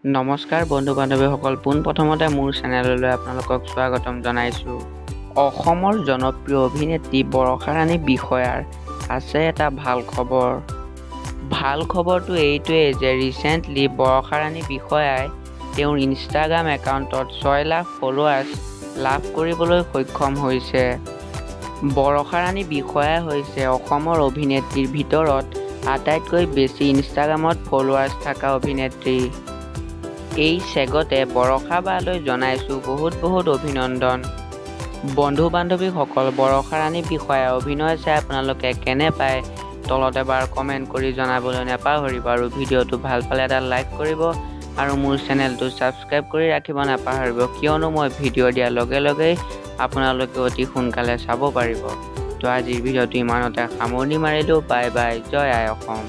নমস্কাৰ বন্ধু বান্ধৱীসকল, পোনপ্ৰথমতে মোৰ চেনেললৈ আপোনালোকক স্বাগতম জনাইছোঁ। অসমৰ জনপ্ৰিয় অভিনেত্ৰী বৰষাৰাণী বিষয়াৰ আছে এটা ভাল খবৰ। ভাল খবৰটো এইটোৱেই যে ৰিচেণ্টলি বৰষাৰাণী বিষয়াই তেওঁৰ ইনষ্টাগ্ৰাম একাউণ্টত 6 লাখ ফ'ল'ৱাৰ্ছ লাভ কৰিবলৈ সক্ষম হৈছে। বৰষাৰাণী বিষয়া হৈছে অসমৰ অভিনেত্ৰীৰ ভিতৰত আটাইতকৈ বেছি ইনষ্টাগ্ৰামত ফ'ল'ৱাৰ্ছ থকা অভিনেত্ৰী। এই চেগতে বৰষা বালৈ জনাইছোঁ বহুত বহুত অভিনন্দন। বন্ধু বান্ধৱীসকল, বৰষাৰাণী বিষয়াৰ অভিনয় চাই আপোনালোকে কেনে পায়, তলত এবাৰ কমেণ্ট কৰি জনাবলৈ নাপাহৰিব আৰু ভিডিঅ'টো ভাল পালে এটা লাইক কৰিব আৰু মোৰ চেনেলটো ছাবস্ক্ৰাইব কৰি ৰাখিব নাপাহৰিব, কিয়নো মই ভিডিঅ' দিয়াৰ লগে লগেই আপোনালোকে অতি সোনকালে চাব পাৰিব। তো আজিৰ ভিডিঅ'টো ইমানতে সামৰণি মাৰিলোঁ। বাই বাই, জয় আই অসম।